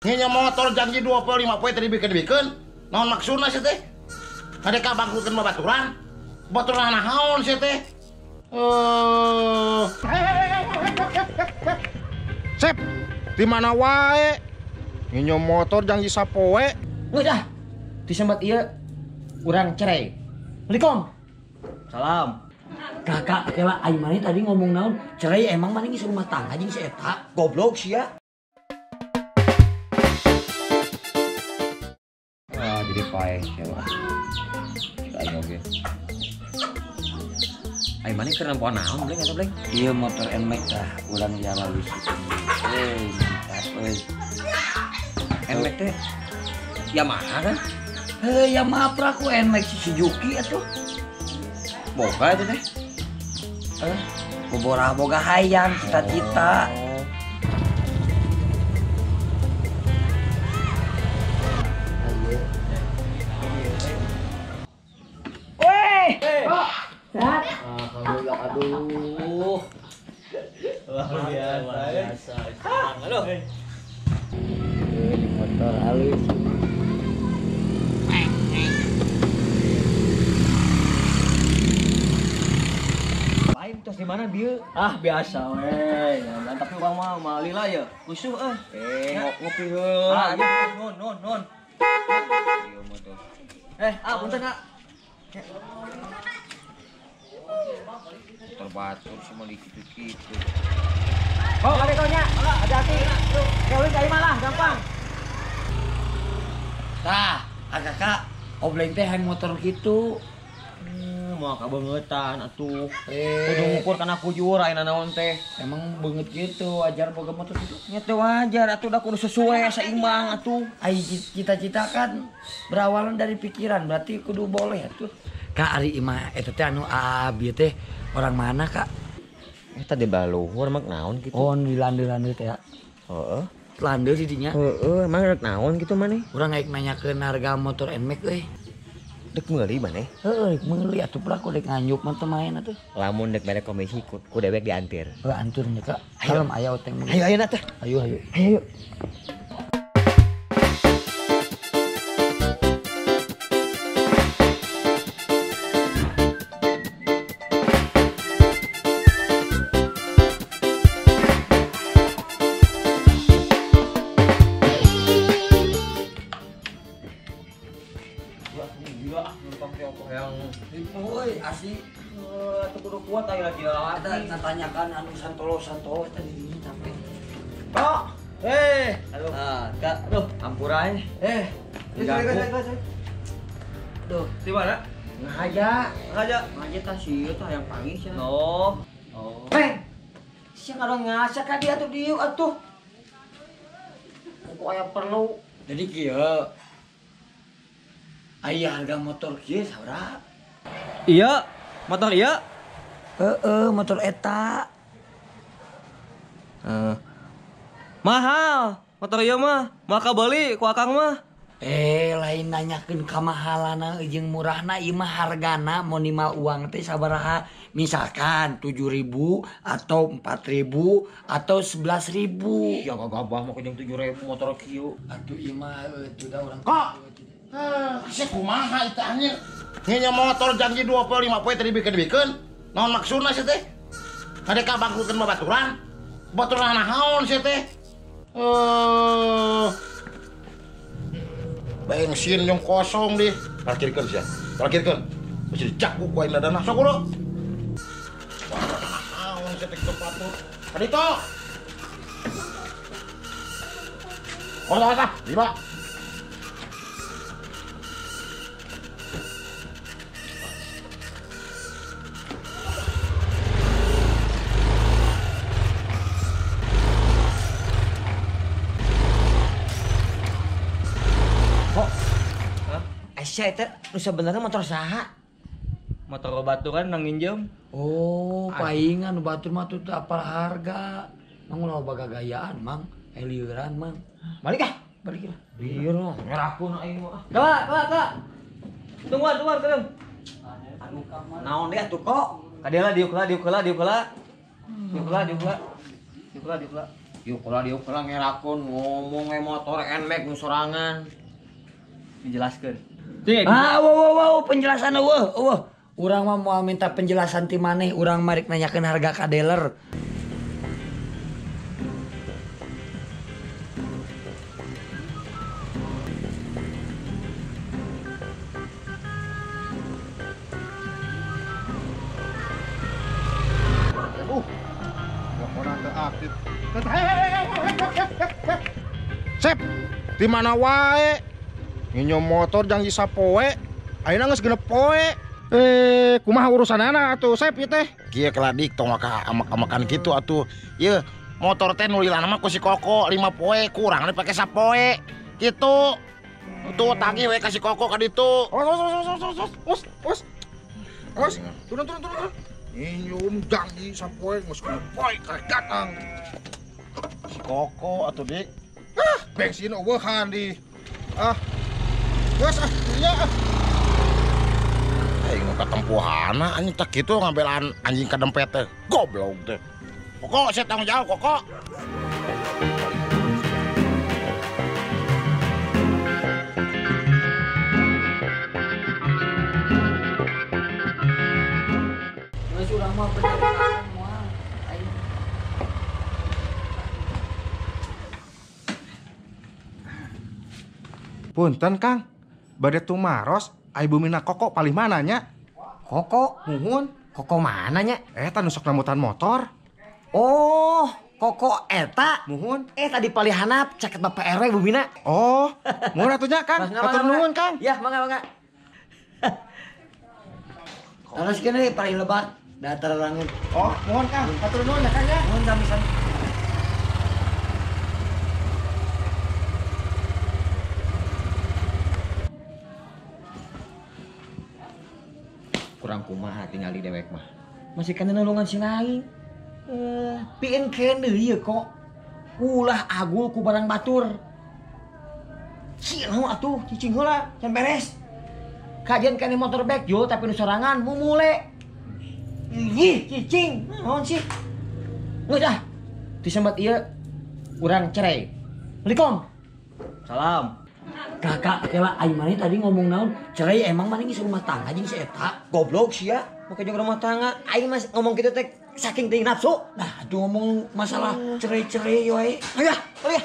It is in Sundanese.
Nginjem motor janji 25 poe tadi bikin-bikin. Naon maksudna sih teh? Ngadeka bangkrutkeun babaturan. Baturan naon sih teh? Sep, di mana wae? Nginjem motor janji sapoe. Geus ah. Disembat ieu urang cerai. Assalamualaikum. Salam. Kakak, kela aing maneh tadi ngomong naon? Cerai emang maneh geus rumah tangga jeung si eta. Goblok sia. Ah, jadi paeh sia mah. Aing oge. Aing maneh keur nempo naon bleng eta bleng? Ieu motor NMAX tah urang jalan wis. Euy, mantap euy. NMAX teh Yamaha kan? Heuh, Yamaha praku NMAX Suzuki atuh. Boga itu teh? Boborah boga hayang cita-cita. Oh. Weh! Kok? Sehat? Alhamdulillah, aduh. Luar biasa. Aduh. Di motor halus. Lain terus di mana bieu? Ah, biasa we. Ya, tapi urang mah malila ya. Kusuh euy. Ngopi heula. Ah, non non non. Ieu mah tuh. Punten ah. Motor batur semua dikitu-kitu. Oh, kade kau nya. Hati-hati. Keulin ka imah lah, gampang. Tah, kakak, obleng teh hayang motor kitu. Moal kabeungetan atuh. Kudu ngukur kana kujur ayeuna naon teh. Emang beungeut gitu, wajar boga motor kitu. Nya teh wajar atuh da kudu sesuai seimbang atuh. Ai cita-cita kan berawalan dari pikiran, berarti kudu boleh atuh. Kak ari imah eta teh anu bieu teh orang mana, Kak? Eta di baluhur mah naon kitu. Oh, di lande-lande teh ya. Heeh. Lande di dinya. Heeh, emang rek naon kitu maneh? Urang aik nanyakeun harga motor NMAX euy. Dek meuli maneh? Heeh, dek meuli atuh prak dek nganyuk mah teu main atuh. Lamun dek mere komisi ku dewek diantir. Heuh, antur nya Kak. Kalem aya oteng meuli. Ayo ayo teh. Ayo ayo. Ayo. Woi, asli. Atuh kudu kuat aya lagi lah. Tanyakan anu santolo-santolo eta di dinya capek. Kok. Aduh. Ah, Kak, aduh, ampura eh. Aduh, di mana? Ngahaja. Ngahaja. Ngahaja tah sieu tah yang panggih cenah. Oh. Oh. Peng. Sia ngadon ngasa ka dia atuh dieu atuh. Kok aya perlu. Jadi kieu. Aya harga motor kieu sabaraha? Iya, motor iya. Heeh, motor eta. Mahal, motor ieu mah. Moal kabeli ku akang mah. Lain nanyakeun kamahalana jeung murahna ieu mah hargana minimal uang teh sabaraha. Misalkan 7.000 atau 4.000 atau 11.000. Ya gagabah mah jeung 7.000 motor kieu. Atuh ieu mah atuh da urang. Kok? Sia kumaha itu anjir? Nginjem motor janji 25 poe tadi bikin-bikin. Naon maksudna sih teh? Ngadeka bangkrutkeun babaturan. Baturan naon sih teh? Bensin yang kosong deh. Parkirkeun sia. Parkirkeun. Mesti dicakuk ku aing dadana. Sok kudu. Naon sih teh kitu patut. Kadito. Oh, ah, lima. Aisyah itu nu sebenarnya motor saha? Motor batur kan nang nginjem. Oh, paingan nu batur mah tuh apal harga. Mang ulah loba gagayaan, Mang. Lieuran, Mang. Balik ah. Balik lah. Lieur mah ngerakeun aing mah. Kak, kak, kak. Tungguan, tungguan, tungguan. Aduh, naon deui atuh kok? Kadela diuk heula, diuk heula, diuk heula. Diuk heula, diuk heula. Diuk heula, diuk heula. Yuk kula ngerakeun ngomong we motor Nmax nu sorangan. Dijelaskeun. Ah, wow, penjelasan eueuh. Urang mah moal minta penjelasan ti maneh, urang mah rek nanyakeun harga ka dealer. Sep, di mana wae? Nginyo motor janji sapoe, ayeuna geus genep poe. Kumaha urusanana atuh Sep ieu teh? Kieu keladik tong maka amak-amakan kitu atuh. Ieu motor teh nu lilana mah ku si Koko 5 poe, kurang dipake sapoe. Kitu. Tuh tagih we ka si Koko ka ditu. Os. Os, turun. Nginyo janji sapoe geus genep poe karek datang. Si Koko atuh dik. Ah, bensin eueuhan di. Ah. Geus ah, ieu ah. Aing nu katempuhana anjing tak kitu ngabelaan anjing kadempet teh. Goblok teh. Koko, saya tanggung jawab Koko. Geus urang mah bener moal. Aing. Punten Kang, bade tumaros ai bumina Koko palih mana nya? Koko? Muhun. Koko mana nya? Eta nu sok nambutan motor. Oh, Koko eta? Muhun. Tadi palih hanap caket Bapak RW bumina. Oh, muhun atuh nya Kang. Hatur nuhun Kang. Ya, mangga. Terus kene palih lebak datar rangun. Oh, muhun Kang. Hatur nuhun ya Kang ya. Muhun sami-sami. Kurang kumaha tinggal di dewek mah. Masih kena nulungan si lain. Pieun kene ieu kok. Ulah agul ku barang batur. Cing atuh cicing heula can beres. Kajian kene motor bekjul tapi nu sorangan mumule. Ih, cicing. Naon sih? Geus ah. Disembat ieu urang cerai. Assalamualaikum. Salam. Kakak, kela aing maneh tadi ngomong naon? Cerai emang maneh geus rumah tangga jeung si eta. Goblok sia, make jeung rumah tangga. Aing mah ngomong kitu teh saking teuing nafsu. Nah, atuh ngomong masalah cerai-cerai wae. Ayo, ayo.